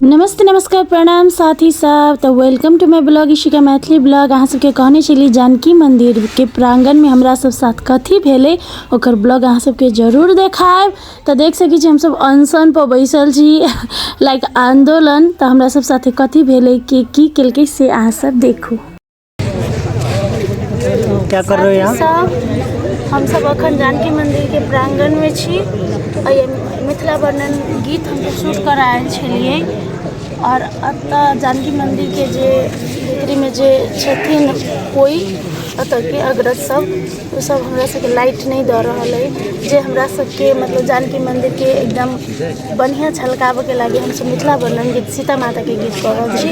नमस्ते नमस्कार प्रणाम साथी सब। तो welcome to my blog Ishika Maithili blog. अहाँ सबके कहने छली जानकी मंदिर के प्रांगण में हमरा सब साथ कथी भेलै ओकर ब्लॉग अहाँ सबके जरूर देखायब। तो देख सकै छी हमसब अनशन पर बैसल छी लाइक आंदोलन। तो हमरा सब साथे कथी भेलै के की केलकै से अहाँ सब देखू। क्या कर रहे हो यहाँ? सब हम सब अखन जानकी मंदिर के प्रांगण में छी। एहि मिथिला वर्णन गीत हम सब शूट कर आयल छलियै और एतऽ जानकी मंदिर के जे भीतरी में जे छथिन कोई एतऽ के अग्रज सब ओ सब हमरा सबके लाइट नहि दऽ रहल अइ जे हमरा सबके मतलब जानकी मंदिर के एकदम बढ़िआँ छलकाबऽके लागि हमसब मिथिला वर्णन गीत सीता माताके गीत कऽ रहल छी।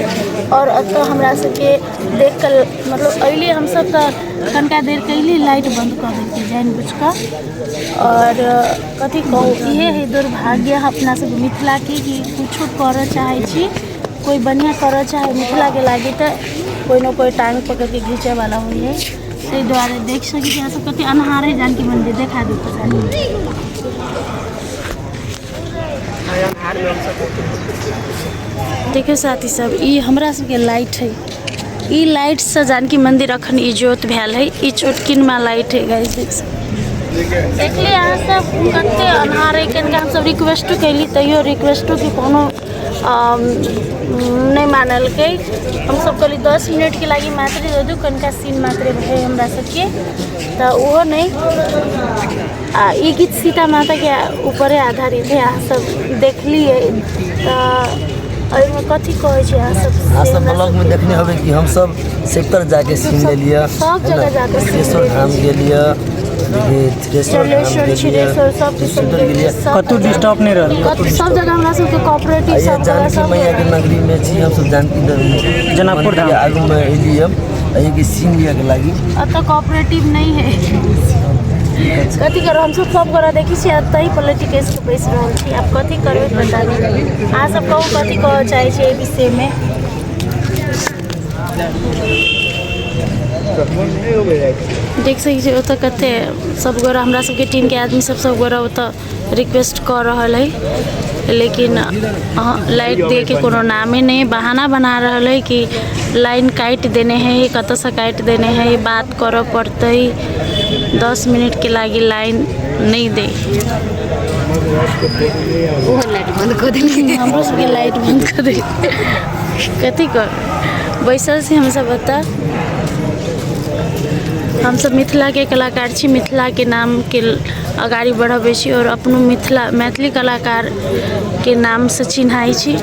आओर एतऽ हमरा सबके देख कऽ मतलब अयली हमसब तऽ कनिका देर कयली लाइट बन्द कऽ देलकै जानि बुझि कऽ। आओर कथी कहू इहे हइ दुर्भाग्य अपना सबके मिथिलाके कि कुछो करऽ चाहै छी कोइ बढ़िआँ करऽ चाहै मिथिलाके लागि तऽ कोइ ने कोइ टाँग पकड़िके घीचऽवला होइ हइ। ताहि दुआरे देख सकै छी अहाँसब कतेक अन्हार हइ जानकी मन्दिर देखा दू देखियौ साथी सब ई हमरा सबके लाइट है। ई लाइट से जानकी मंदिर अखन इजोत भेल है। ई छोटकिनमा लाइट है गाइस देख सकै देखली अहाँ सब कते अन्हार है। कनिका हमसब रिक्वेस्टो कैली तैयो रिक्वेस्टो के कोनो नहि मानलकै। हमसब कहली 10 मिनटके लागि मात्रे दऽ दू कनिका सीन मात्रे भए हमरा सबके तऽ ओहो नहि। आ ई गीत सीता माताके ऊपरे आधारित है। अहाँ सब देखलियै तऽ एहिमे कथी कहै छै अहाँ सब? अहाँ सब ब्लॉग में देखने होबै कि हम सब सेक्टर जाके सीन लेलियै सब जगह जाके सीन सिद्धेश्वर धाम गेलियै, थिरेश्वर धाम चलेश्वर गेलियै, छिरेश्वर सब सिद्धेश्वर गेलियै। कतहु डिस्टर्ब नहि रहल। कतहु सब जगह हमरा सबके कोऑपरेटिव आ सब जगह जानकी सब मैया के नगरी में छी हम सब। जानकी जनकपुर धाम। आगू में एलियै एहिके सीन लिअ के लागि। एतऽ कोऑपरेटिव नहीं है कथी करू हमसब सब गोरा देखै छियै एतहि पलटि कऽ बैसि रहल छी। आब कथी करबै पता नहि। अहाँ सब कहू कथी कहऽ चाहै छी एहि विषयमे? देख सकै छी ओतऽ कते सब गोरा हमरा सबके टीमके आदमी सब सब गोरा ओतऽ रिक्वेस्ट कऽ रहल है लेकिन लाइट दैके कोनो नामे नहि। बहाना बना रहल है कि लाइन काटि देने है, कतऽसँ काटि देने है, बात करऽ पड़तै। 10 मिनटके लागि लाइन नहि दे। हमरो सबके लाइट बंद कऽ देलकै। कथी कर बैसल छी हमसब एतऽ। हमसब मिथिलाके कलाकार छी, मिथिलाके नामके अगाडि बढ़बै छी आओर अपनो मिथिला मैथिली कलाकारके नामसँ चिन्हाइ छी।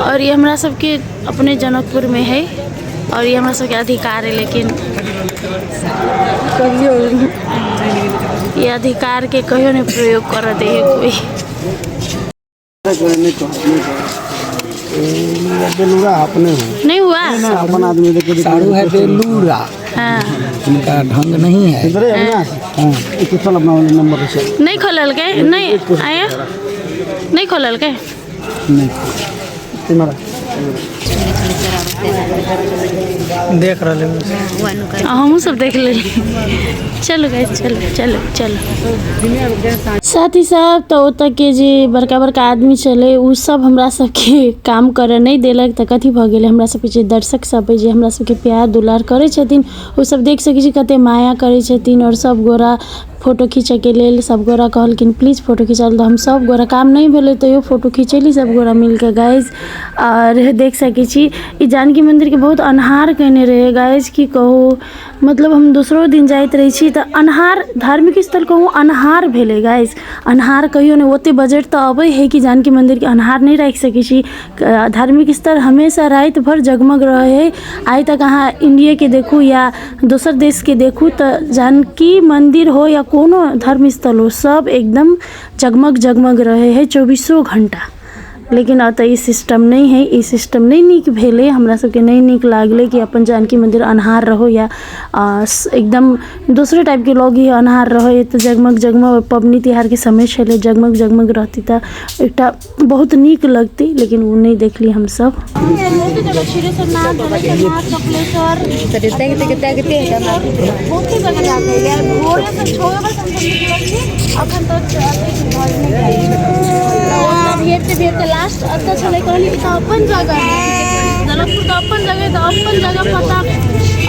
आओर ई हमरा सबके अपने जनकपुरमे है आओर ई हमरा सबके अधिकार है लेकिन कहियो ई अधिकारके कहियो नहि प्रयोग करऽ दै है कोइ। बेलूरा अपने है नहीं हुआ अपन आदमी देखो सारू है बेलूरा। हाँ उनका ढंग नहीं है। इधर है ना। हां एक चल अपना वाला नंबर से नहीं खोललकै नहीं आया नहीं खोललकै नहीं तुम्हारा देख रहल है। हमहूँ सब देख लेली। चलो गाइस चलो चलो चलो साथी सब। तऽ ओतऽ के जे बड़का बड़का आदमी छलै ओ सब हमरा सबके काम करऽ नहि देलक। तऽ कथी भऽ गेलै हमरा सबके जे दर्शक सब अइ जे हमरा सबके प्यार दुलार करै छथिन ओ सब देख सकै छी कते माया करै छथिन। आओर सब गोरा फोटो खींचऽके लेल सब गोरा कहलखिन प्लीज फोटो खिचा तऽ हम सब गोरा काम नहि भेलै तैयो फोटो खिचैली सब गोरा मिलके गाइज। आओर देख सकै छी ई जानकी मन्दिरके बहुत अन्हार कयने रहै गाइज की कहू। मतलब हम दोसरो दिन जाइत रहै छी तऽ अन्हार धार्मिक स्थल कहूँ अन्हार भेलै गाइज। अन्हार कहियो नहि ओते बजट तऽ अबै है कि जानकी मन्दिरके अन्हार नहि राखि सकै छी। धार्मिक स्थल हमेशा राति भरि जगमग रहै है। आइ तक अहाँ इण्डियेके देखू या दोसर देशके देखू तऽ जानकी मन्दिर हो या कोनो धर्म स्थल हो सब एकदम जगमग जगमग रहै है 24 घण्टा। लेकिन एतऽ ई सिस्टम नहि है। ई सिस्टम नहि नीक भेलै हमरा सबके नहि नीक लागलै कि अपन जानकी मन्दिर अन्हार रहौ या एकदम दोसरे टाइपके लगे अन्हार रहै तऽ जगमग जगमग पबनी तिहारके समय छलै जगमग जगमग रहतै तऽ एकटा बहुत नीक लगतै लेकिन ओ नहि देखली हमसब। बहुते जगह जाके भोरेसँ 6 बजे हमसब निकलल छी अखन तक घर नहि गेल। हेरते हेरते लास्ट एतऽ छलै। कहली ई तऽ अपन जगह है, जनकपुर तऽ अपन जगह है, तऽ अपन जगह पता,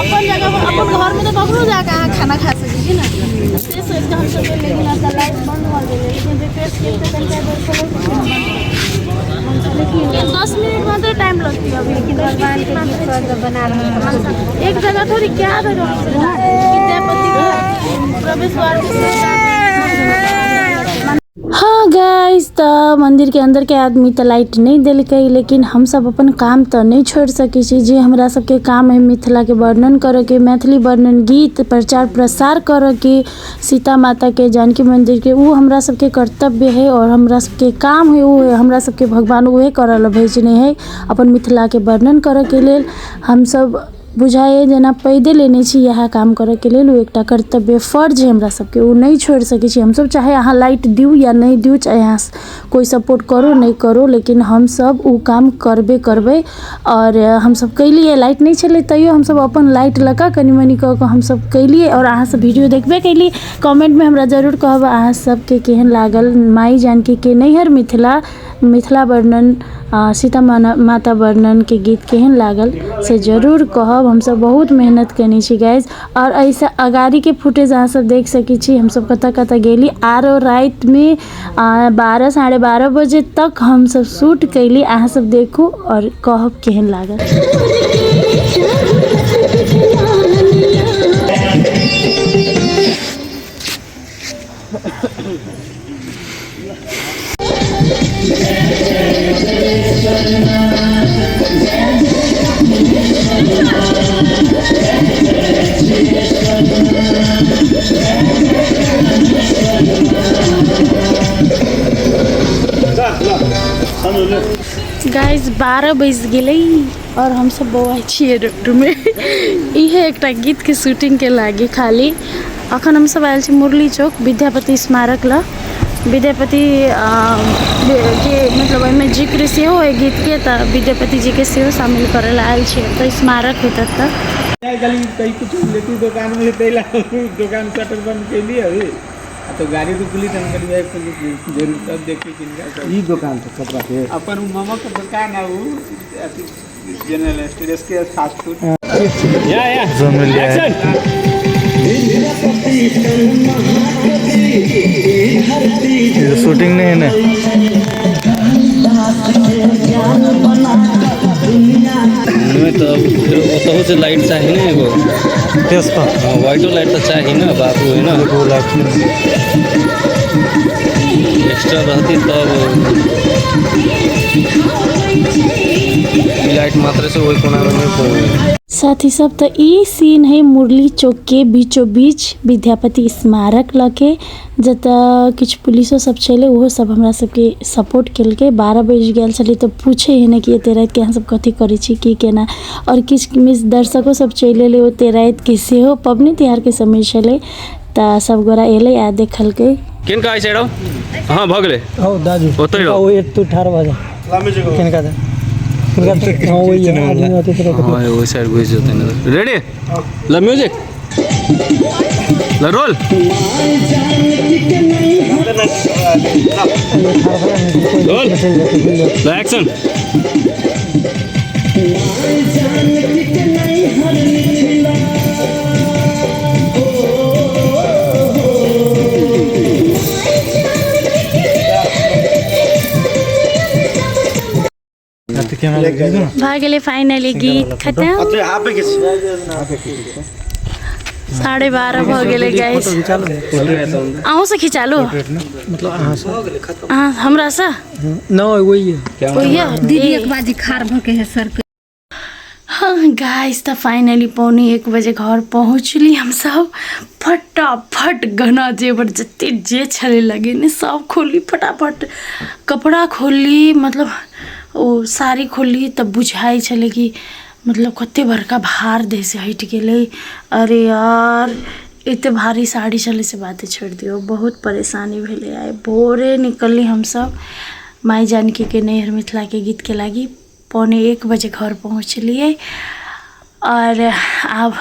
अपन जगह अपन घरमे तऽ कखनो जाकऽ अहाँ खाना खा सकै छी ने। से सोचि कऽ हमसब गेलियै, लेकिन एतऽ लाइट बन्द भऽ गेलै। लेकिन रिफ्रेश केलकै तनिका देर छलै, लेकिन 10 मिनट मात्र टाइम लगती अभी। लेकिन भगवान बना रहल एक जगह थोड़ी क्या बेर हमसब विद्यापति प्रवेश द्वार के। हाँ गाइस, तऽ मंदिर के अंदर के आदमी तऽ लाइट नहि देलकै, लेकिन हमसब अपन काम तऽ नहि छोड़ि सकै छी। जे हमरा सबके काम है मिथिलाके वर्णन करऽके, मैथिली वर्णन गीत प्रचार प्रसार करऽके, सीता माताके, जानकी मंदिरके, ओ हमरा सबके कर्तव्य है और हमरा सबके काम है। ओ है हमरा सबके भगवान उहे करऽ लए भेजने है अपन मिथिलाके वर्णन करऽके लेल। हमसब बुझाइए जेना पैदे लेने छी इएह काम करऽके लेल। ओ एकटा कर्तव्य फर्ज है हमरा सबके, ओ नहि छोड़ि सकै छी हमसब। चाहे अहाँ लाइट दियौ या नहि दियौ, चाहे अहाँ कोइ सपोर्ट करू नहि करू, लेकिन हमसब ओ काम करबे करबै। आओर हमसब केलियै, लाइट नहि छलै तैयो हमसब अपन लाइट लऽ कऽ कनि मनि कऽ कऽ हमसब केलियै। आओर अहाँ सब वीडियो देखबे केलियै, कमेंटमे हमरा जरूर कहब अहाँ सबके केहन लागल माइ जानकीके नैहर मिथिला, मिथिला वर्णन, सीता माता वर्णनके गीत केहन लागल से जरूर कहब। हमसब बहुत मेहनत केने छी गाइज। आओर एहिसँ अगाड़ीके फुटेज अहाँ सब देख सकै छी, हमसब कतऽ कतऽ गेली। आरो रातिमे 12 12:30 बजे तक हमसब शूट कैली। अहाँ सब देखू आओर कहब केहन लागल। गाइज, 12 बजि गेलै आओर हमसब बौआइ छियै रोडमे। इहे एकटा गीतके शूटिंगके लागी खाली। अखन हमसब आयल छी मुरली चौक विद्यापति स्मारक लग। विद्यापति के मतलब ओहिमे जिक्र सेहो अइ गीतके, तऽ विद्यापति जीके सेहो शामिल करै लए आयल छियै तऽ स्मारक है ततऽ। कहीं कुछ लेती दुकान में दोकान शटर बंद कैली अभी आ तो गाड़ी रुकली तऽ हम कहलियै जरूर तब देखी किनका सब। ई दोकान तऽ कपड़ा के अपन उ मामा के दुकान है, उ अथी जनरल स्टोर के फास्ट फूड। जमले। शूटिंग नहीं है ना? तो ओतहु से लाइट चाही ने एगो। तेजपा। व्हाइटो लाइट तो चाही ना बाबू, है ना? एगो लाइट एक्स्ट्रा रहती तब ई लाइट मात्र से ओहि कोना में नहीं पड़े। साथी सब, तऽ ई सीन है मुरली चौक के बीचो बीच विद्यापति स्मारक लके, जतऽ किछु पुलिसो सब छलै, ओहो सब हमरा सबके सपोर्ट केलकै। 12 बजि गेल छलै तऽ पूछे है ने कि एते रातिके अहाँ सब कथी करै छी, की केना। आओर किछु मिस दर्शको सब चलि एलै ओते रातिके, सेहो पबनी तिहारके समय छलै, तऽ सब गोरा एलै आ देखलकै। किनका एहि साइड आउ। हँ, भऽ गेलै। हौ दाजू। ओतहि रहो। ओ एक तू ठाढ़ भऽ जा। किनका दे, किनका दे? हाँ, वही है आदमी होते तो। हाँ, ओहि साइड घुसि जेतै ने। रेडी, ल म्यूजिक, ल रोल। रोल, ल एक्शन। भऽ गेलै फाइनली गीत खतम। 12:30 भऽ गेलै गाइस। अहूँसँ खिचालू। मतलब अहाँ से? अहाँ हमरासँ? न, वही है। ओहिया। दीदी, एक बाजी खार भऽ के है सर के। हाँ गाइस, तऽ फाइनली 12:45 बजे घर पहुँचली हमसब। फटाफट गहना जेवर जते जे छलै लगेने सब खोलली, फटाफट कपड़ा खोलली, मतलब ओ साड़ी खोलली तऽ बुझाइ छलै कि मतलब कते बड़का भार देहसँ हटि गेलै। अरे यार, एते भारी साड़ी छलै से बाते छोड़ि दियौ। बहुत परेशानी भेलै। आइ भोरे निकलली हमसब माइ जानकीके नैहर मिथिलाके गीतके लागि, 12:45 बजे घर पहुँचलियै। आओर आब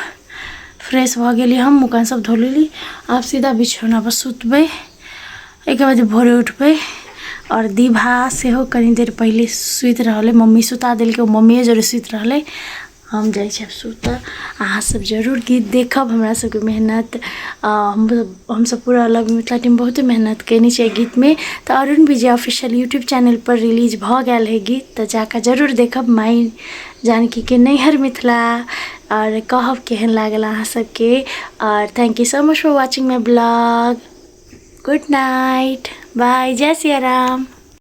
फ्रेश भऽ गेली हम, मुँह कान सब धो लेली। आब सीधा बिछौना पर सुतबै, एहिके बाद भोरे उठबै आओर दीभा सेहो कनि देर पहिले सुति रहलै, मम्मी सुता देलकै, ओ मम्मिए जरे सुति रहलै। हम जाइ छी आब सुतऽ। अहाँसभ जरूर गीत देखब। हमरा सभके मेहनत, हमसभ पूरा लव मिथिला टीम बहुते मेहनत कयने छियै एहि गीतमे। तऽ अरुण विजय ऑफिशियल यूट्यूब चैनलपर रिलीज भऽ गेल हइ गीत, तऽ जाकऽ जरूर देखब माइ जानकीके नैहर मिथिला, आओर कहब केहन लागल अहाँ सबके। आओर thank you so much for watching my blog. Good night, bye, Jai Siya Ram.